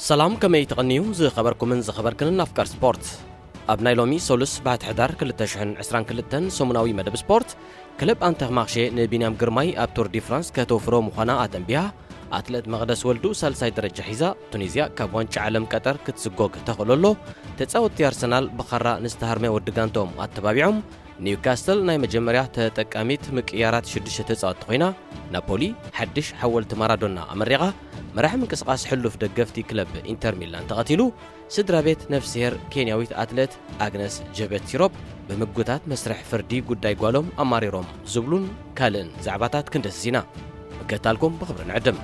ሰላም፣ ከመይ ትቐንዩ ዝኸበርኩምን ዝኸበርክንን ኣፍቀር ስፖርት? ኣብ ናይ ሎሚ ሶሉስ ባሕቲ ሕዳር ክልተ ሽሕን ዕስራን ክልተን ሰሙናዊ መደብ ስፖርት፣ ክለብ ኣንተርማርሼ ንቢንያም ግርማይ ኣብ ቱር ዲ ፍራንስ ከተውፍሮ ምዃና ኣተንቢሃ። ኣትሌት መቕደስ ወልዱ ሳልሳይ ደረጃ ሒዛ፣ ቱኒዝያ ካብ ዋንጫ ዓለም ቀጠር ክትስጎግ ተኽእሎ ኣሎ። ተጻወትቲ ኣርሰናል ብኻራ ንዝተሃርመ ወዲ ጋንቶም ኣተባቢዖም። ኒውካስትል ናይ መጀመርያ ተጠቃሚት ምቅያራት ሽዱሽተ ተጻወትቲ ኮይና፣ ናፖሊ ሓድሽ ሓወልቲ ማራዶና ኣመሪቓ። መራሒ ምንቅስቓስ ሕሉፍ ደገፍቲ ክለብ ኢንተር ሚላን ተቐቲሉ። ስድራ ቤት ነፍስሄር ኬንያዊት ኣትሌት ኣግነስ ጀበት ሲሮፕ ብምጉታት መስርሕ ፍርዲ ጉዳይ ጓሎም ኣማሪሮም ዝብሉን ካልእን ዛዕባታት ክንደስስ ኢና። ምክትታልኩም ብኽብሪ ንዕድም።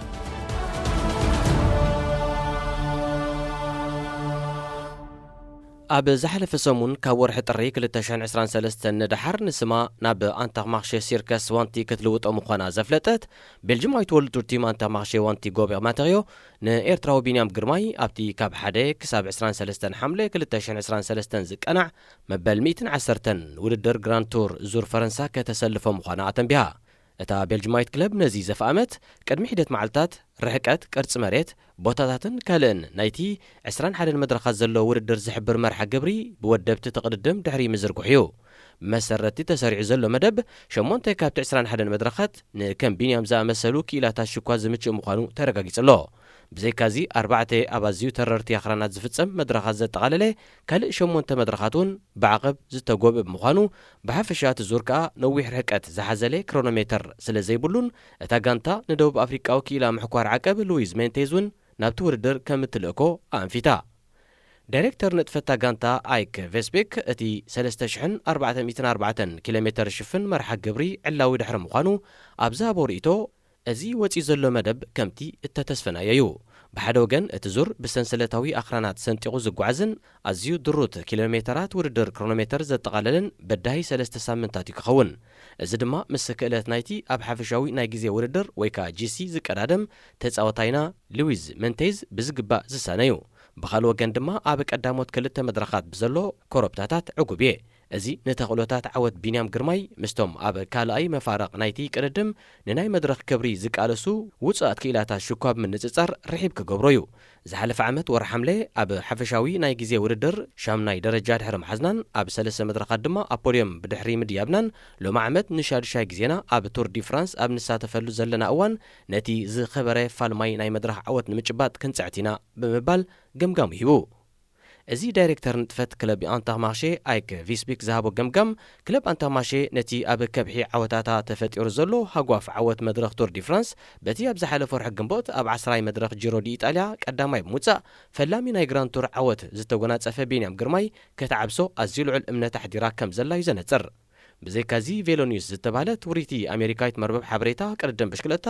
ኣብ ዝሓለፈ ሰሙን ካብ ወርሒ ጥሪ ክልተ ሽሕን ዕስራን ሰለስተን ንደሓር ንስማ ናብ ኣንተርማርሼ ሲርከስ ዋንቲ ክትልውጦ ምዃና ዘፍለጠት ቤልጅማዊት ወርልድ ቱር ቲም ኣንተርማርሼ ዋንቲ ጎቤር ማተርዮ፣ ንኤርትራዊ ቢንያም ግርማይ ኣብቲ ካብ ሓደ ክሳብ ዕስራን ሰለስተን ሓምለ ክልተ ሽሕን ዕስራን ሰለስተን ዝቀናዕ መበል ሚእትን ዓሰርተን ውድድር ግራንድ ቱር ዙር ፈረንሳ ከተሰልፎ ምዃና ኣተንቢሃ። እታ ቤልጅማዊት ክለብ ነዚ ዘፍኣመት፣ ቅድሚ ሒደት መዓልታት ርሕቀት፣ ቅርጺ መሬት፣ ቦታታትን ካልእን ናይቲ ዕስራን ሓደን መድረኻት ዘሎ ውድድር ዝሕብር መርሃ ግብሪ ብወደብቲ ትቕድድም ድሕሪ ምዝርግሑ እዩ። ብመሰረትቲ ተሰሪዑ ዘሎ መደብ፣ ሸሞንተ ካብቲ ዕስራን ሓደን መድረኻት ንከም ቢንያም ዝኣመሰሉ ክኢላታት ሽኳ ዝምችእ ምዃኑ ተረጋጊጹ ኣሎ። ብዘይካዚ፣ ኣርባዕተ ኣብ ኣዝዩ ተረርቲ ኣኽራናት ዝፍጸም መድረኻት ዘጠቓለለ ካልእ ሸሞንተ መድረኻት እውን ብዓቐብ ዝተጎብእ ብምዃኑ፣ ብሓፈሻ እቲ ዙር ከኣ ነዊሕ ርሕቀት ዝሓዘለ ክሮኖሜተር ስለ ዘይብሉን፣ እታ ጋንታ ንደቡብ ኣፍሪቃዊ ክኢላ ምሕኳር ዓቀብ ሉዊዝ ሜንቴዝ እውን ናብቲ ውድድር ከም እትልእኮ ኣንፊታ። ዳይሬክተር ንጥፈት እታ ጋንታ ኣይክ ቬስቤክ፣ እቲ ሰለስተ ሽሕን ኣርባዕተ ሚእትን ኣርባዕተን ኪሎ ሜተር ዝሽፍን መርሓ ግብሪ ዕላዊ ድሕሪ ምዃኑ ኣብ ዝሃቦ ርእይቶ፣ እዚ ወጺኡ ዘሎ መደብ ከምቲ እተተስፈናዮ እዩ። ብሓደ ወገን፣ እቲ ዙር ብሰንሰለታዊ ኣኽራናት ሰንጢቑ ዝጓዓዝን ኣዝዩ ድሩት ኪሎ ሜተራት ውድድር ክሮኖሜተር ዘጠቓለለን በዳሂ ሰለስተ ሳምንታት እዩ ክኸውን። እዚ ድማ ምስ ክእለት ናይቲ ኣብ ሓፈሻዊ ናይ ግዜ ውድድር ወይ ከኣ ጂ ሲ ዝቀዳደም ተጻዋታይና ሉዊዝ መንቴዝ ብዝግባእ ዝሳነ እዩ። ብኻልእ ወገን ድማ ኣብ ቀዳሞት ክልተ መድረኻት ብዘሎ ኮረብታታት ዕጉብ እየ። እዚ ንተኽእሎታት ዓወት ቢንያም ግርማይ ምስቶም ኣብ ካልኣይ መፋርቕ ናይቲ ቅድድም ንናይ መድረኽ ክብሪ ዝቃለሱ ውጹኣት ክኢላታት ሽኳ ብምንጽጻር ርሒብ ክገብሮ እዩ። ዝሓለፈ ዓመት ወርሒ ሓምለ ኣብ ሓፈሻዊ ናይ ግዜ ውድድር ሻምናይ ደረጃ ድሕሪ ምሓዝናን ኣብ ሰለስተ መድረኻት ድማ ኣብ ፖድዮም ብድሕሪ ምድያብናን፣ ሎሚ ዓመት ንሻድሻይ ግዜና ኣብ ቱር ዲ ፍራንስ ኣብ ንሳተፈሉ ዘለና እዋን፣ ነቲ ዝኸበረ ፋልማይ ናይ መድረኽ ዓወት ንምጭባጥ ክንጽዕት ኢና ብምባል ገምጋሙ ሂቡ። እዚ ዳይሬክተር ንጥፈት ክለብ ኣንተርማርሼ ኣይክ ቪስቢክ ዝሃቦ ገምጋም፣ ክለብ ኣንተርማርሼ ነቲ ኣብ ከብሒ ዓወታታ ተፈጢሩ ዘሎ ሃጓፍ ዓወት መድረኽ ቱር ዲ ፍራንስ፣ በቲ ኣብ ዝሓለፈ ወርሒ ግንቦት ኣብ ዓስራይ መድረኽ ጂሮ ዲ ኢጣልያ ቀዳማይ ብምውጻእ፣ ፈላሚ ናይ ግራንድ ቱር ዓወት ዝተጎናጸፈ ቢንያም ግርማይ ከተዓብሶ ኣዝዩ ልዑል እምነት ኣሕዲራ ከም ዘላ እዩ ዘነጽር። ብዘይካዚ፣ ቬሎ ኒውስ ዝተባህለት ውርይቲ ኣሜሪካዊት መርበብ ሓበሬታ ቅድድም ብሽክለታ፣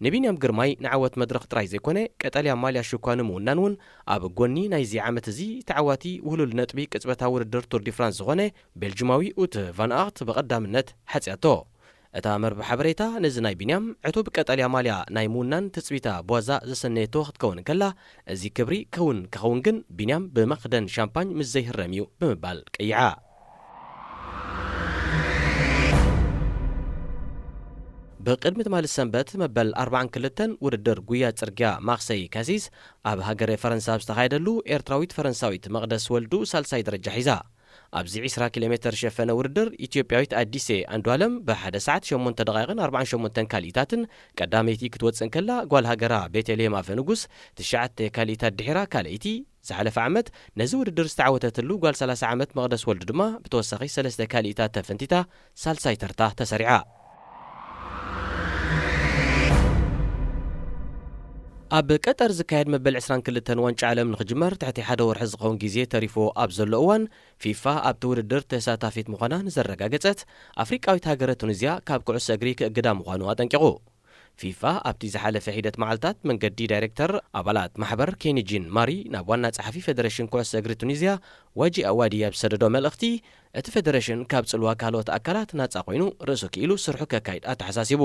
ንቢንያም ግርማይ ንዓወት መድረኽ ጥራይ ዘይኮነ፣ ቀጠልያ ማልያ ሽኳ ንምውናን እውን ኣብ ጎኒ ናይዚ ዓመት እዚ ተዓዋቲ ውህሉል ነጥቢ ቅጽበታዊ ውድድር ቱር ዲ ፍራንስ ዝኾነ ቤልጅማዊ ኡት ቫን ኣርት ብቐዳምነት ሓጽያቶ። እታ መርበብ ሓበሬታ ነዚ ናይ ቢንያም ዕቱብ ቀጠልያ ማልያ ናይ ምውናን ትጽቢታ ብዋዛ ዘሰነየቶ ክትከውን እንከላ፣ እዚ ክብሪ ክውን ክኸውን ግን ቢንያም ብመኽደን ሻምፓኝ ምስ ዘይህረም እዩ ብምባል ቀይዓ። ብቅድሚ ትማሊ ሰንበት መበል ኣርባዓን ክልተን ውድድር ጉያ ጽርግያ ማርሰይ ካሲስ ኣብ ሃገረ ፈረንሳ ኣብ ዝተኻየደሉ፣ ኤርትራዊት ፈረንሳዊት መቕደስ ወልዱ ሳልሳይ ደረጃ ሒዛ። ኣብዚ ዕስራ ኪሎ ሜተር ዝሸፈነ ውድድር፣ ኢትዮጵያዊት ኣዲሴ ኣንዱኣለም ብሓደ ሰዓት ሸሞንተ ደቓይቕን ኣርባዓን ሸሞንተን ካልኢታትን ቀዳመይቲ ክትወጽእ እንከላ፣ ጓል ሃገራ ቤተልሔም ኣፈ ንጉስ ትሽዓተ ካልኢታት ድሒራ ካልኣይቲ። ዝሓለፈ ዓመት ነዚ ውድድር ዝተዓወተትሉ ጓል ሰላሳ ዓመት መቕደስ ወልዱ ድማ ብተወሳኺ ሰለስተ ካልኢታት ተፈንቲታ ሳልሳይ ተርታ ተሰሪዓ። ኣብ ቀጠር ዝካየድ መበል ዕስራን ክልተን ዋንጫ ዓለም ንኽጅመር ትሕቲ ሓደ ወርሒ ዝኸውን ግዜ ተሪፎ ኣብ ዘሎ እዋን፣ ፊፋ ኣብቲ ውድድር ተሳታፊት ምዃና ንዘረጋገጸት ኣፍሪቃዊት ሃገረ ቱኒዝያ ካብ ኩዕሶ እግሪ ክእግዳ ምዃኑ ኣጠንቂቑ። ፊፋ ኣብቲ ዝሓለፈ ሒደት መዓልታት መንገዲ ዳይሬክተር ኣባላት ማሕበር ኬኒ ጂን ማሪ ናብ ዋና ጸሓፊ ፌደሬሽን ኩዕሶ እግሪ ቱኒዝያ ዋጂ ኣዋዲ ኣብ ዝሰደዶ መልእኽቲ፣ እቲ ፌደሬሽን ካብ ጽልዋ ካልኦት ኣካላት ናጻ ኮይኑ ርእሱ ክኢሉ ስርሑ ከካይድ ኣተሓሳሲቡ።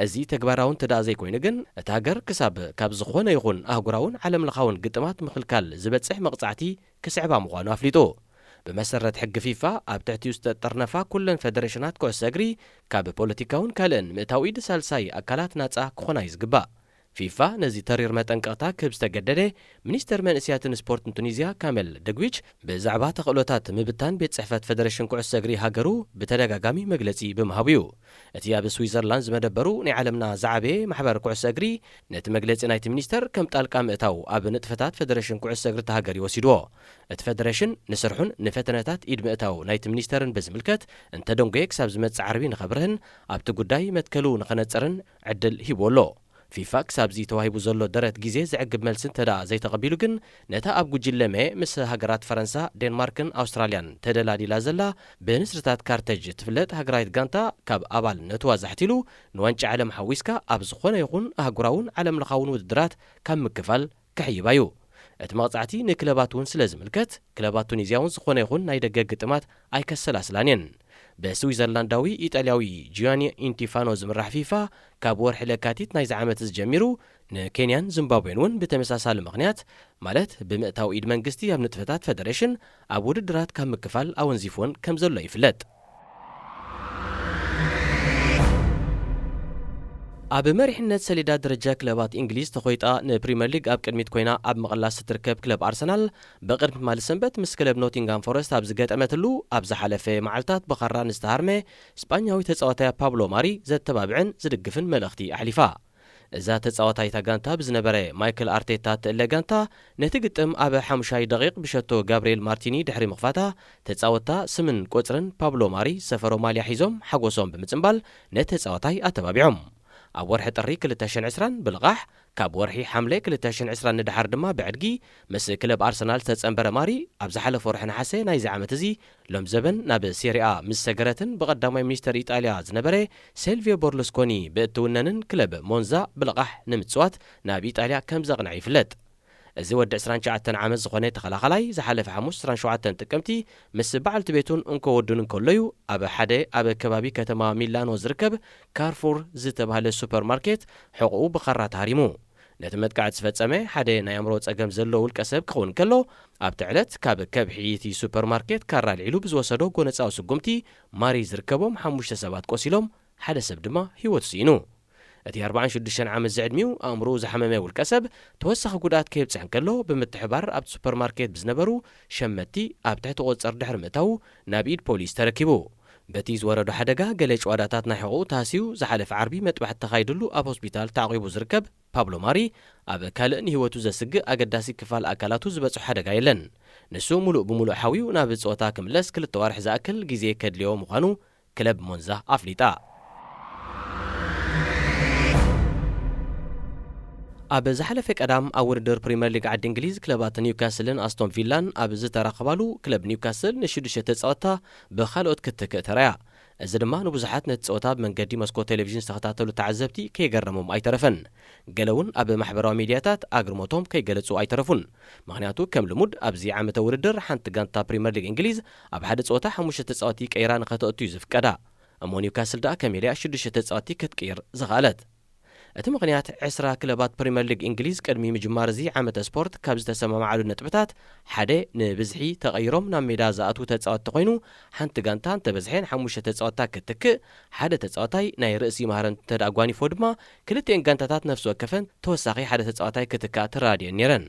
እዚ ተግባራዊ እንተ ደኣ ዘይኮይኑ ግን፣ እታ ሃገር ክሳብ ካብ ዝኾነ ይኹን ኣህጉራውን ዓለምለኻውን ግጥማት ምኽልካል ዝበጽሕ መቕጻዕቲ ክስዕባ ምዃኑ ኣፍሊጡ። ብመሰረት ሕጊ ፊፋ፣ ኣብ ትሕቲኡ ዝተጠርነፋ ኩለን ፌደሬሽናት ኩዕሶ እግሪ ካብ ፖለቲካውን ካልእን ምእታው ኢድ ሳልሳይ ኣካላት ናጻ ክኾና እዩ ዝግባእ። ፊፋ ነዚ ተሪር መጠንቀቕታ ክህብ ዝተገደደ፣ ሚኒስተር መንእስያትን ስፖርትን ቱኒዝያ ካመል ደግዊች ብዛዕባ ተኽእሎታት ምብታን ቤት ጽሕፈት ፈደረሽን ኩዕሶ እግሪ ሃገሩ ብተደጋጋሚ መግለጺ ብምሃቡ እዩ። እቲ ኣብ ስዊዘርላንድ ዝመደበሩ ናይ ዓለምና ዝዓበየ ማሕበር ኩዕሶ እግሪ ነቲ መግለጺ ናይቲ ሚኒስተር ከም ጣልቃ ምእታው ኣብ ንጥፈታት ፈደረሽን ኩዕሶ እግሪ እታ ሃገር እዩ ወሲድዎ። እቲ ፈደረሽን ንስርሑን ንፈተነታት ኢድ ምእታው ናይቲ ሚኒስተርን ብዝምልከት እንተደንጎየ ክሳብ ዝመጽእ ዓርቢ ንኸብርህን ኣብቲ ጉዳይ መትከሉ ንኸነጽርን ዕድል ሂቡ ኣሎ። ፊፋ ክሳብዚ ተዋሂቡ ዘሎ ደረት ግዜ ዘዕግብ መልሲ እንተደኣ ዘይተቐቢሉ ግን፣ ነታ ኣብ ጉጅለ መ ምስ ሃገራት ፈረንሳ፣ ዴንማርክን ኣውስትራልያን ተደላዲላ ዘላ ብንስርታት ካርተጅ ትፍለጥ ሃገራዊት ጋንታ ካብ ኣባልነቱ ኣዛሕቲሉ፣ ንዋንጫ ዓለም ሓዊስካ ኣብ ዝኾነ ይኹን ኣህጉራውን ዓለምለኻውን ውድድራት ካብ ምክፋል ክሕይባ እዩ። እቲ መቕጻዕቲ ንክለባት እውን ስለ ዝምልከት፣ ክለባት ቱኒዝያ እውን ዝኾነ ይኹን ናይ ደገ ግጥማት ኣይከሰላስላን እየን። ብስዊዘርላንዳዊ ኢጣልያዊ ጂያኒ ኢንቲፋኖ ዝምራሕ ፊፋ፣ ካብ ወርሒ ለካቲት ናይዚ ዓመት እዚ ጀሚሩ፣ ንኬንያን ዚምባብዌን እውን ብተመሳሳሊ ምኽንያት፣ ማለት ብምእታው ኢድ መንግስቲ ኣብ ንጥፈታት ፈደሬሽን፣ ኣብ ውድድራት ካብ ምክፋል ኣወንዚፍወን ከም ዘሎ ይፍለጥ። ኣብ መሪሕነት ሰሌዳ ደረጃ ክለባት እንግሊዝ ተኾይጣ ንፕሪምየር ሊግ ኣብ ቅድሚት ኮይና ኣብ ምቕላስ እትርከብ ክለብ ኣርሰናል፣ ብቕድሚ ትማሊ ሰንበት ምስ ክለብ ኖቲንግሃም ፎረስት ኣብ ዝገጠመትሉ፣ ኣብ ዝሓለፈ መዓልታት ብኻራ ንዝተሃርመ ስጳኛዊ ተጻዋታይ ፓብሎ ማሪ ዘተባብዕን ዝድግፍን መልእኽቲ ኣሕሊፋ። እዛ ተጻዋታይታ ጋንታ ብዝነበረ ማይክል ኣርቴታ እትእለ ጋንታ፣ ነቲ ግጥም ኣብ ሓሙሻይ ደቂቕ ብሸቶ ጋብርኤል ማርቲኒ ድሕሪ ምኽፋታ፣ ተጻወትታ ስምን ቁጽርን ፓብሎ ማሪ ዝሰፈሮ ማልያ ሒዞም ሓጎሶም ብምጽምባል ነቲ ተጻዋታይ ኣተባቢዖም። ኣብ ወርሒ ጥሪ ክልተ ሽሕን ዕስራን ብልቓሕ፣ ካብ ወርሒ ሓምለ ክልተ ሽሕን ዕስራን ንደሓር ድማ ብዕድጊ ምስ ክለብ ኣርሰናል ዝተጸንበረ ማሪ፣ ኣብ ዝሓለፈ ወርሒ ነሓሰ ናይዚ ዓመት እዚ ሎም ዘበን ናብ ሴሪኣ ምስ ሰገረትን ብቐዳማይ ሚኒስተር ኢጣልያ ዝነበረ ሴልቪዮ በርሉስኮኒ ብእትውነንን ክለብ ሞንዛ ብልቓሕ ንምጽዋት ናብ ኢጣልያ ከም ዘቕንዐ ይፍለጥ። እዚ ወዲ ዕስራን ትሽዓተን ዓመት ዝኾነ ተኸላኻላይ ዝሓለፈ ሓሙስ ዕስራን ሸውዓተን ጥቅምቲ ምስ በዓልቲ ቤቱን እንኮ ወዱን እንከሎ እዩ ኣብ ሓደ ኣብ ከባቢ ከተማ ሚላኖ ዝርከብ ካርፉር ዝተባህለ ሱፐርማርኬት ሕቑኡ ብኻራ ተሃሪሙ። ነቲ መጥቃዕቲ ዝፈጸመ ሓደ ናይ ኣእምሮ ጸገም ዘለዎ ውልቀ ሰብ ክኸውን ከሎ፣ ኣብቲ ዕለት ካብ ከብሒ እቲ ሱፐርማርኬት ካራ ኣልዒሉ ብዝወሰዶ ጎነጻዊ ስጉምቲ ማሪ ዝርከቦም ሓሙሽተ ሰባት ቆሲሎም፣ ሓደ ሰብ ድማ ህይወቱ ስኢኑ። እቲ ኣርባዓን ሽዱሽተን ዓመት ዝዕድሚኡ ኣእምሮኡ ዝሓመመ ውልቀ ሰብ ተወሳኺ ጉድኣት ከየብጽሕ እንከሎ፣ ብምትሕባር ኣብቲ ሱፐርማርኬት ብዝነበሩ ሸመትቲ ኣብ ትሕቲ ቁጽጽር ድሕሪ ምእታዉ ናብ ኢድ ፖሊስ ተረኪቡ። በቲ ዝወረዶ ሓደጋ ገለ ጭዋዳታት ናይ ሕቑኡ ተሃስዩ ዝሓለፈ ዓርቢ መጥባሕቲ ተኻይድሉ ኣብ ሆስፒታል ተዓቒቡ ዝርከብ ፓብሎ ማሪ፣ ኣብ ካልእ ንህይወቱ ዘስግእ ኣገዳሲ ክፋል ኣካላቱ ዝበጽሖ ሓደጋ የለን። ንሱ ሙሉእ ብሙሉእ ሓውዩ ናብ ጸወታ ክምለስ ክልተ ዋርሒ ዝኣክል ግዜ ከድልዮ ምዃኑ ክለብ ሞንዛ ኣፍሊጣ። ኣብ ዝሓለፈ ቀዳም ኣብ ውድድር ፕሪምየር ሊግ ዓዲ እንግሊዝ ክለባት ኒውካስልን ኣስቶን ቪላን ኣብ ዝተራኸባሉ፣ ክለብ ኒውካስል ንሽዱሽተ ተጻወትታ ብኻልኦት ክትክእ ተራእያ። እዚ ድማ ንብዙሓት ነቲ ጸወታ ብመንገዲ መስኮት ቴሌቪዥን ዝተኸታተሉ ተዓዘብቲ ከይገረሞም ኣይተረፈን። ገለ እውን ኣብ ማሕበራዊ ሚድያታት ኣግርሞቶም ከይገለጹ ኣይተረፉን። ምኽንያቱ ከም ልሙድ ኣብዚ ዓመተ ውድድር ሓንቲ ጋንታ ፕሪምየር ሊግ እንግሊዝ ኣብ ሓደ ጸወታ ሓሙሽተ ተጻወቲ ቀይራ ንኸተእቱ እዩ ዝፍቀዳ። እሞ ኒውካስል ደኣ ከመይ ኢላ ሽዱሽተ ተጻወቲ ክትቅይር ዝኸኣለት? እቲ ምኽንያት ዕስራ ክለባት ፕሪምየር ሊግ እንግሊዝ ቅድሚ ምጅማር እዚ ዓመተ ስፖርት ካብ ዝተሰማምዓሉ ነጥብታት ሓደ ንብዝሒ ተቐይሮም ናብ ሜዳ ዝኣትዉ ተጻወትቲ ኮይኑ፣ ሓንቲ ጋንታ እንተበዝሐ ንሓሙሽተ ተጻወትታ ክትክእ፣ ሓደ ተጻዋታይ ናይ ርእሲ ማህረምቲ እንተደኣ ጓኒፎ ድማ ክልቲኤን ጋንታታት ነፍሲ ወከፈን ተወሳኺ ሓደ ተጻዋታይ ክትክኣ ተረዳዲኤን ነይረን።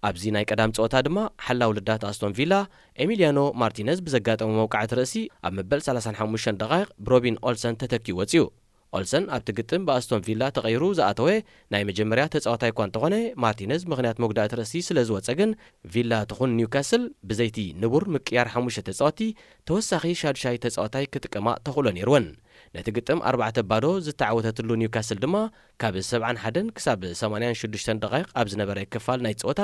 ኣብዚ ናይ ቀዳም ጸወታ ድማ ሓላው ልዳት ኣስቶን ቪላ ኤሚልያኖ ማርቲነዝ ብዘጋጠሞ መውቃዕቲ ርእሲ ኣብ መበል ሰላሳን ሓሙሽተን ደቓይቕ ብሮቢን ኦልሰን ተተኪኡ ወጺኡ። ኦልሰን ኣብቲ ግጥም ብኣስቶን ቪላ ተቐይሩ ዝኣተወ ናይ መጀመርያ ተጻዋታይ እኳ እንተኾነ፣ ማርቲነዝ ምኽንያት መጉዳእቲ ርእሲ ስለ ዝወጸ ግን ቪላ ትኹን ኒውካስል ብዘይቲ ንቡር ምቅያር ሓሙሽተ ተጻወቲ ተወሳኺ ሻድሻይ ተጻዋታይ ክጥቀማ ተኽእሎ ነይርወን። ነቲ ግጥም ኣርባዕተ ባዶ ዝተዓወተትሉ ኒውካስል ድማ ካብ ሰብዓን ሓደን ክሳብ ሰማንያን ሽዱሽተን ደቓይቕ ኣብ ዝነበረ ክፋል ናይ ጸወታ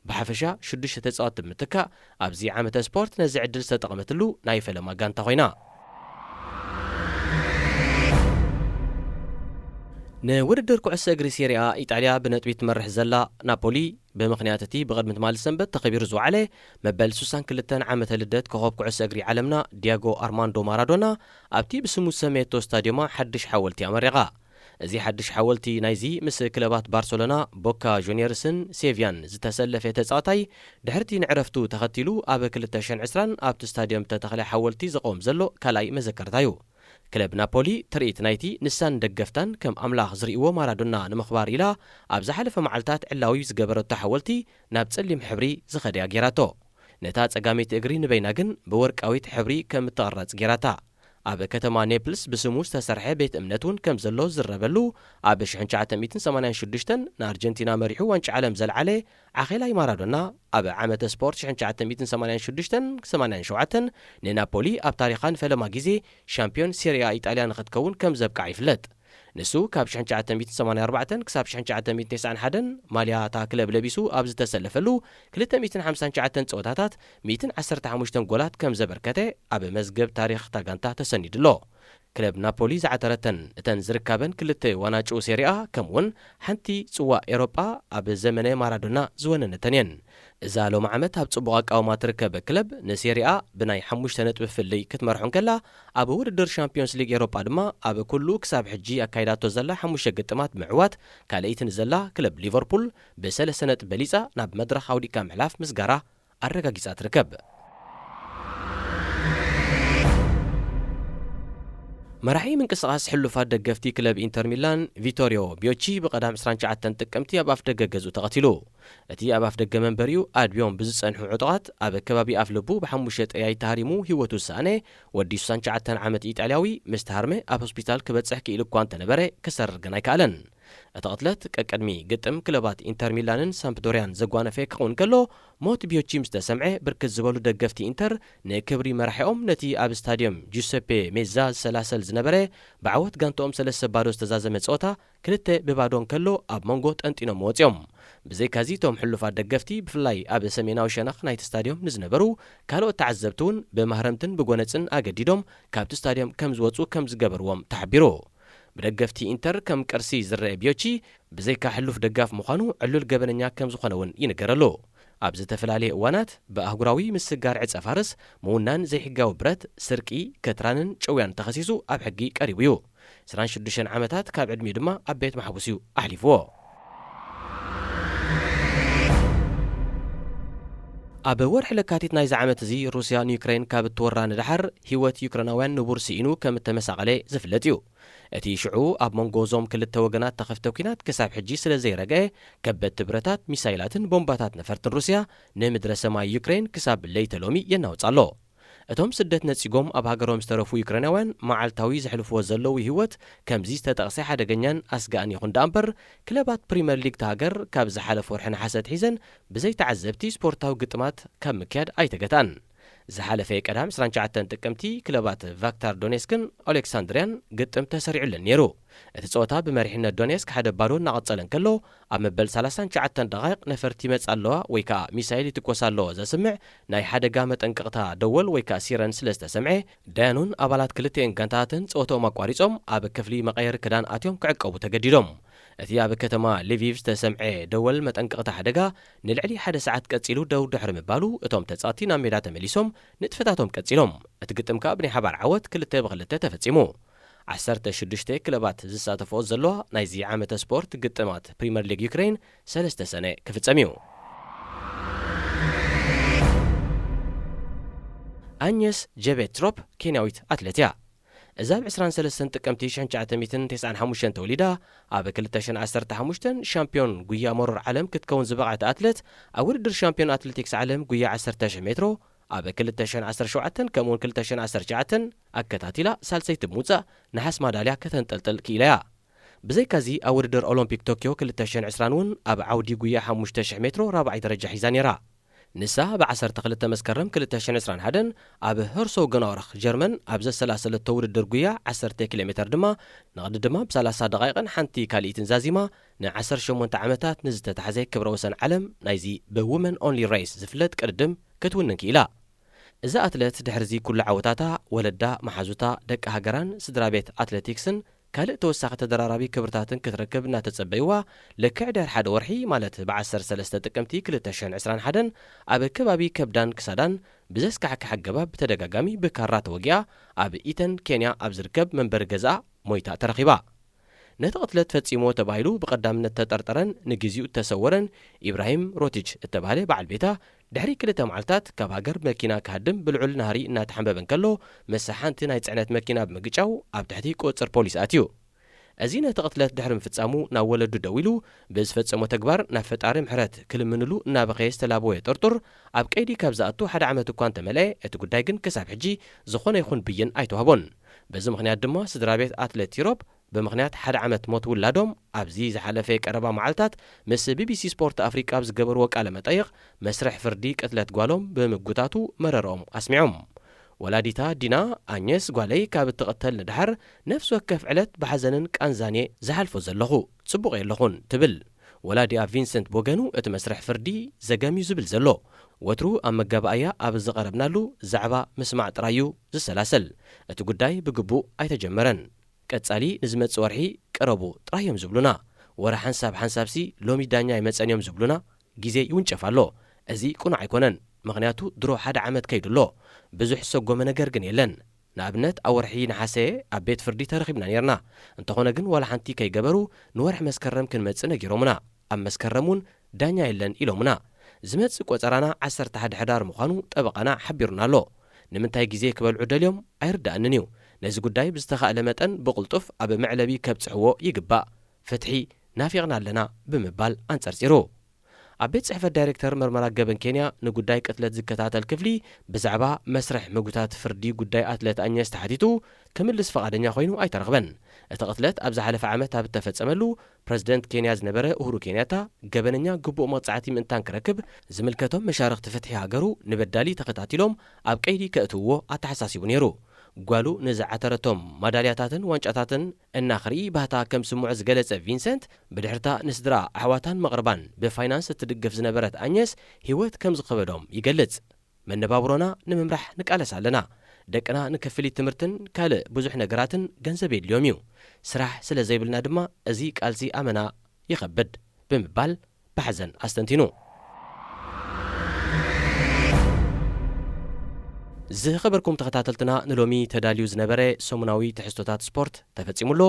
ብሓፈሻ ሽዱሽተ ተጻወቲ ብምትካእ ኣብዚ ዓመተ ስፖርት ነዚ ዕድል ዝተጠቐመትሉ ናይ ፈለማ ጋንታ ኮይና። ንውድድር ኩዕሶ እግሪ ሴሪኣ ኢጣልያ ብነጥቢ ትመርሕ ዘላ ናፖሊ፣ ብምኽንያት እቲ ብቕድሚ ትማሊ ሰንበት ተኸቢሩ ዝወዓለ መበል ሱሳን ክልተን ዓመተ ልደት ኮኸብ ኩዕሶ እግሪ ዓለምና ዲያጎ ኣርማንዶ ማራዶና፣ ኣብቲ ብስሙ ዝሰመየቶ ስታድዮማ ሓድሽ ሓወልቲ ኣመሪቓ። እዚ ሓድሽ ሓወልቲ ናይዚ ምስ ክለባት ባርሰሎና፣ ቦካ ጁኒየርስን ሴቪያን ዝተሰለፈ ተጻዋታይ፣ ድሕርቲ ንዕረፍቱ ተኸቲሉ ኣብ ክልተ ሽሕን ዕስራን ኣብቲ ስታድዮም ዝተተኽለ ሓወልቲ ዝቐውም ዘሎ ካልኣይ መዘከርታ እዩ። ክለብ ናፖሊ ትርኢት ናይቲ ንሳን ደገፍታን ከም ኣምላኽ ዝርእይዎ ማራዶና ንምኽባር ኢላ ኣብ ዝሓለፈ መዓልታት ዕላዊ ዝገበረቶ ሓወልቲ ናብ ጸሊም ሕብሪ ዝኸደያ ጌራቶ። ነታ ጸጋመይቲ እግሪ ንበይና ግን ብወርቃዊት ሕብሪ ከም እትቕረጽ ጌራታ። ኣብ ከተማ ኔፕልስ ብስሙ ዝተሰርሐ ቤት እምነት እውን ከም ዘሎ ዝረበሉ፣ ኣብ ሽሕን ትሽዓተ ሚእትን ሰማንያን ሽዱሽተን ንኣርጀንቲና መሪሑ ዋንጫ ዓለም ዘልዓለ ዓኼላይ ማራዶና፣ ኣብ ዓመተ ስፖርት ሽሕን ትሽዓተ ሚእትን ሰማንያን ሽዱሽተን ሰማንያን ሸውዓተን ንናፖሊ ኣብ ታሪኻ ንፈለማ ግዜ ሻምፒዮን ሴሪያ ኢጣልያ ንኽትከውን ከም ዘብቅዓ ይፍለጥ። ንሱ ካብ ሽሕን ትሽዓተ ሚእትን ሰማንያን ኣርባዕተን ክሳብ ሽሕን ትሽዓተ ሚእትን ተስዓን ሓደን ማልያ እታ ክለብ ለቢሱ ኣብ ዝተሰለፈሉ ክልተ ሚእትን ሓምሳን ትሽዓተን ጸወታታት ሚእትን ዓሰርተ ሓሙሽተን ጎላት ከም ዘበርከተ ኣብ መዝገብ ታሪኽ እታ ጋንታ ተሰኒዱ ኣሎ። ክለብ ናፖሊ ዝዓተረተን እተን ዝርካበን ክልተ ዋናጩ ሴሪኣ ከምኡውን ሓንቲ ጽዋእ ኤሮጳ ኣብ ዘመነ ማራዶና ዝወነነተን እየን። እዛ ሎሚ ዓመት ኣብ ጽቡቕ ኣቃውማ ትርከብ ክለብ ንሴሪኣ ብናይ ሓሙሽተ ነጥቢ ፍልይ ክትመርሖ እንከላ፣ ኣብ ውድድር ሻምፒዮንስ ሊግ ኤሮጳ ድማ ኣብ ኩሉ ክሳብ ሕጂ ኣካይዳቶ ዘላ ሓሙሽተ ግጥማት ብምዕዋት ካልኣይቲ ንዘላ ክለብ ሊቨርፑል ብሰለስተ ነጥቢ በሊጻ ናብ መድረኽ ኣውዲቃ ምሕላፍ ምስጋራ ኣረጋጊጻ ትርከብ። መራሒ ምንቅስቓስ ሕሉፋት ደገፍቲ ክለብ ኢንተር ሚላን ቪቶሪዮ ቢዮቺ ብቐዳም ዕስራን ትሽዓተን ጥቅምቲ ኣብ ኣፍ ደገ ገዝኡ ተቐቲሉ። እቲ ኣብ ኣፍ ደገ መንበሪኡ ኣድብዮም ብዝጸንሑ ዕጡቓት ኣብ ከባቢ ኣፍ ልቡ ብሓሙሽተ ጠያይ ተሃሪሙ ህይወቱ ዝሰኣነ ወዲ ስሳን ትሽዓተን ዓመት ኢጣልያዊ ምስ ተሃርመ ኣብ ሆስፒታል ክበጽሕ ክኢሉ እኳ እንተነበረ ክሰርር ግን ኣይከኣለን። እቲ ቅትለት ቀቅድሚ ግጥም ክለባት ኢንተር ሚላንን ሳምፕዶሪያን ዘጓነፈ ክኸውን ከሎ፣ ሞት ቢዮቺ ምስ ተሰምዐ ብርክት ዝበሉ ደገፍቲ ኢንተር ንክብሪ መራሒኦም ነቲ ኣብ ስታድዮም ጁሰፔ ሜዛ ዝሰላሰል ዝነበረ ብዓወት ጋንታኦም ሰለስተ ባዶ ዝተዛዘመ ጸወታ ክልተ ብባዶ እንከሎ ኣብ መንጎ ጠንጢኖም ወጺኦም። ብዘይካዚ እቶም ሕሉፋት ደገፍቲ ብፍላይ ኣብ ሰሜናዊ ሸነኽ ናይቲ ስታድዮም ንዝነበሩ ካልኦት ተዓዘብቲ እውን ብማህረምትን ብጎነጽን ኣገዲዶም ካብቲ ስታድዮም ከም ዝወጹ ከም ዝገበርዎም ተሓቢሩ። ብደገፍቲ ኢንተር ከም ቅርሲ ዝረአ ቢዮቺ ብዘይካ ሕሉፍ ደጋፍ ምዃኑ ዕሉል ገበነኛ ከም ዝኾነ እውን ይንገረሉ። ኣብ ዝተፈላለየ እዋናት ብኣህጉራዊ ምስጋር ዕጸ ፋርስ፣ ምውናን ዘይሕጋዊ ብረት፣ ስርቂ፣ ከትራንን ጭውያን ተኸሲሱ ኣብ ሕጊ ቀሪቡ እዩ። ዕስራን ሽዱሽተን ዓመታት ካብ ዕድሚኡ ድማ ኣብ ቤት ማሕቡስ እዩ ኣሕሊፍዎ። ኣብ ወርሒ ለካቲት ናይዚ ዓመት እዚ ሩስያ ንዩክሬን ካብ እትወራ ንደሓር ህይወት ዩክሬናውያን ንቡር ስኢኑ ከም እተመሳቐለ ዝፍለጥ እዩ። እቲ ሽዑ ኣብ መንጎ እዞም ክልተ ወገናት ተኸፍተ ኲናት ክሳብ ሕጂ ስለ ዘይረግአ፣ ከበድቲ ብረታት፣ ሚሳይላትን ቦምባታት ነፈርትን ሩስያ ንምድረ ሰማይ ዩክሬን ክሳብ ለይተ ሎሚ የናውጽ ኣሎ። እቶም ስደት ነጺጎም ኣብ ሃገሮም ዝተረፉ ዩክሬናውያን መዓልታዊ ዘሕልፍዎ ዘለዉ ህይወት ከምዚ ዝተጠቕሰ ሓደገኛን ኣስጋእን ይኹን ደኣ እምበር፣ ክለባት ፕሪምየር ሊግ እታ ሃገር ካብ ዝሓለፈ ወርሒ ነሓሰ ኣትሒዘን ብዘይ ተዓዘብቲ ስፖርታዊ ግጥማት ካብ ምክያድ ኣይተገትኣን። ዝሓለፈ ቀዳም ዕስራን ትሽዓተን ጥቅምቲ ክለባት ቫክታር ዶኔስክን ኦሌክሳንድሪያን ግጥም ተሰሪዑለን ነይሩ። እቲ ጸወታ ብመሪሕነት ዶኔስክ ሓደ ባዶ እናቐጸለ እንከሎ፣ ኣብ መበል ሰላሳን ትሽዓተን ደቓይቕ ነፈርቲ ይመጻ ኣለዋ ወይ ከኣ ሚሳይል ይትኮስ ኣሎ ዘስምዕ ናይ ሓደጋ መጠንቀቕታ ደወል ወይ ከኣ ሲረን ስለ ዝተሰምዐ፣ ዳያኑን ኣባላት ክልቲኤን ጋንታታትን ጸወትኦም ኣቋሪጾም ኣብ ክፍሊ መቐየሪ ክዳን ኣትዮም ክዕቀቡ ተገዲዶም። እቲ ኣብ ከተማ ሊቪቭ ዝተሰምዐ ደወል መጠንቀቕታ ሓደጋ ንልዕሊ ሓደ ሰዓት ቀጺሉ ደው ድሕሪ ምባሉ፣ እቶም ተጻወትቲ ናብ ሜዳ ተመሊሶም ንጥፈታቶም ቀጺሎም። እቲ ግጥም ከኣ ብናይ ሓባር ዓወት ክልተ ብክልተ ተፈጺሙ። ዓሰርተ ሽዱሽተ ክለባት ዝሳተፍኦ ዘለዋ ናይዚ ዓመተ ስፖርት ግጥማት ፕሪምየር ሊግ ዩክሬን ሰለስተ ሰነ ክፍጸም እዩ። ኣኘስ ጀቤትሮፕ ኬንያዊት ኣትሌት እያ። እዛ ኣብ ዕስራን ሰለስተን ጥቅምቲ ሽሕን ትሽዓተ ሚእትን ተስዓን ሓሙሽተን ተወሊዳ፣ ኣብ ክልተ ሽሕን ዓሰርተ ሓሙሽተን ሻምፒዮን ጉያ መሮር ዓለም ክትከውን ዝበቕዐት ኣትሌት፣ ኣብ ውድድር ሻምፒዮን ኣትሌቲክስ ዓለም ጉያ ዓሰርተ ሽሕ ሜትሮ ኣብ ክልተ ሽሕን ዓሰርተ ሸውዓተን ከምኡውን ክልተ ሽሕን ዓሰርተ ትሽዓተን ኣከታቲላ ሳልሰይቲ ብምውጻእ ነሓስ ማዳልያ ከተንጠልጥል ክኢላ እያ። ብዘይካዚ ኣብ ውድድር ኦሎምፒክ ቶክዮ ክልተ ሽሕን ዕስራን እውን ኣብ ዓውዲ ጉያ ሓሙሽተ ሽሕ ሜትሮ ራብዓይ ደረጃ ሒዛ ነይራ። ንሳ ብዓሰርተ ክልተ መስከረም ክልተ ሽሕን ዕስራን ሓደን ኣብ ኸርሶ ገናውራኽ ጀርመን ኣብ ዘሰላሰለቶ ውድድር ጉያ ዓሰርተ ኪሎ ሜተር ድማ ንቕድድማ ብሰላሳ ደቓይቕን ሓንቲ ካልኢትን ዛዚማ ንዓሰርተ ሸሞንተ ዓመታት ንዝተታሕዘ ክብረ ወሰን ዓለም ናይዚ ብውመን ኦንሊ ሬስ ዝፍለጥ ቅድድም ክትውንን ክኢላ። እዛ ኣትለት ድሕርዚ ኩሉ ዓወታታ፣ ወለዳ፣ መሓዙታ፣ ደቂ ሃገራን ስድራ ቤት ኣትሌቲክስን ካልእ ተወሳኺ ተደራራቢ ክብርታትን ክትረክብ እናተጸበይዋ፣ ልክዕ ድሕሪ ሓደ ወርሒ፣ ማለት ብዓሰርተ ሰለስተ ጥቅምቲ ክልተ ሽሕን ዕስራን ሓደን ኣብ ከባቢ ከብዳን ክሳዳን ብዘስካሕክሕ ኣገባብ ብተደጋጋሚ ብካራ ተወጊኣ ኣብ ኢተን ኬንያ ኣብ ዝርከብ መንበሪ ገዝኣ ሞይታ ተረኺባ። ነቲ ቅትለት ፈጺምዎ ተባሂሉ ብቐዳምነት ተጠርጠረን ንግዜኡ እተሰወረን ኢብራሂም ሮቲች እተባህለ በዓል ቤታ ድሕሪ ክልተ መዓልታት ካብ ሃገር መኪና ክሃድም ብልዑል ናህሪ እናተሓንበበ እንከሎ፣ ምስ ሓንቲ ናይ ጽዕነት መኪና ብምግጫው ኣብ ትሕቲ ቁጽጽር ፖሊስ ኣትዩ። እዚ ነቲ ቅትለት ድሕሪ ምፍጻሙ ናብ ወለዱ ደዊሉ፣ ብዝፈጸሞ ተግባር ናብ ፈጣሪ ምሕረት ክልምንሉ እናበኸየ ዝተላበወ ጥርጡር፣ ኣብ ቀይዲ ካብ ዝኣቱ ሓደ ዓመት እኳ እንተመልአ፣ እቲ ጉዳይ ግን ክሳብ ሕጂ ዝኾነ ይኹን ብይን ኣይተዋህቦን። በዚ ምኽንያት ድማ ስድራ ቤት ኣትሌት ቲሮፕ ብምኽንያት ሓደ ዓመት ሞት ውላዶም ኣብዚ ዝሓለፈ ቀረባ መዓልታት ምስ ቢቢሲ ስፖርት ኣፍሪቃ ኣብ ዝገበርዎ ቃለ መጠይቕ፣ መስርሕ ፍርዲ ቅትለት ጓሎም ብምጉታቱ መረርኦም ኣስሚዖም። ወላዲታ ዲና፣ ኣኘስ ጓለይ ካብ እትቕተል ንድሓር ነፍሲ ወከፍ ዕለት ብሓዘንን ቃንዛን እየ ዝሓልፎ ዘለኹ። ጽቡቕ የለኹን ትብል። ወላዲኣ ቪንሰንት ብወገኑ እቲ መስርሕ ፍርዲ ዘገም እዩ ዝብል ዘሎ። ወትሩ ኣብ መጋባእያ ኣብ ዝቐረብናሉ ዛዕባ ምስማዕ ጥራይ እዩ ዝሰላሰል። እቲ ጉዳይ ብግቡእ ኣይተጀመረን። ቀጻሊ ንዝመጽእ ወርሒ ቅረቡ ጥራይ እዮም ዝብሉና። ወረ ሓንሳብ ሓንሳብሲ ሎሚ ዳኛ ኣይመጸን እዮም ዝብሉና። ግዜ ይውንጨፍ ኣሎ። እዚ ቅኑዕ ኣይኮነን። ምኽንያቱ ድሮ ሓደ ዓመት ከይዱ ኣሎ። ብዙሕ ዝሰጎመ ነገር ግን የለን። ንኣብነት ኣብ ወርሒ ነሓሰ ኣብ ቤት ፍርዲ ተረኺብና ነይርና። እንተኾነ ግን ዋላ ሓንቲ ከይገበሩ ንወርሒ መስከረም ክንመጽእ ነጊሮምና። ኣብ መስከረም እውን ዳኛ የለን ኢሎምና። ዝመጽእ ቆጸራና ዓሰርተ ሓደ ሕዳር ምዃኑ ጠበቓና ሓቢሩና ኣሎ። ንምንታይ ግዜ ክበልዑ ደልዮም ኣይርድኣንን እዩ። ነዚ ጉዳይ ብዝተኻእለ መጠን ብቕልጡፍ ኣብ መዕለቢ ከብጽሕዎ ይግባእ። ፍትሒ ናፊቕና ኣለና ብምባል ኣንጸርጺሩ። ኣብ ቤት ጽሕፈት ዳይሬክተር መርመራ ገበን ኬንያ ንጉዳይ ቅትለት ዝከታተል ክፍሊ ብዛዕባ መስርሕ ምጉታት ፍርዲ ጉዳይ ኣትለት ኣኘስ ተሓቲቱ ክምልስ ፈቓደኛ ኮይኑ ኣይተረኽበን። እቲ ቅትለት ኣብ ዝሓለፈ ዓመት ኣብ እተፈጸመሉ ፕረዚደንት ኬንያ ዝነበረ ኡሁሩ ኬንያታ ገበነኛ ግቡእ መቕጻዕቲ ምእንታን ክረክብ ዝምልከቶም መሻርኽቲ ፍትሒ ሃገሩ ንበዳሊ ተኸታቲሎም ኣብ ቀይዲ ከእትውዎ ኣተሓሳሲቡ ነይሩ። ጓሉ ንዝዓተረቶም ማዳልያታትን ዋንጫታትን እናኽርኢ ባህታ ከም ስምዖ ዝገለጸ ቪንሰንት፣ ብድሕርታ ንስድራ ኣሕዋታን መቕርባን ብፋይናንስ እትድግፍ ዝነበረት ኣኘስ ህይወት ከም ዝኸበዶም ይገልጽ። መነባብሮና ንምምራሕ ንቃለስ ኣለና። ደቅና ንክፍሊት ትምህርትን ካልእ ብዙሕ ነገራትን ገንዘብ የድልዮም እዩ። ስራሕ ስለ ዘይብልና ድማ እዚ ቃልሲ ኣመና ይኸብድ ብምባል ብሓዘን ኣስተንቲኑ። ዝኸበርኩም ተኸታተልትና፣ ንሎሚ ተዳልዩ ዝነበረ ሰሙናዊ ትሕዝቶታት ስፖርት ተፈጺሙ ኣሎ።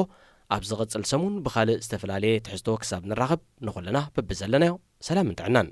ኣብ ዝቕጽል ሰሙን ብኻልእ ዝተፈላለየ ትሕዝቶ ክሳብ ንራኸብ፣ ንኹልና በብዘለናዮ ሰላምን ጥዕናን።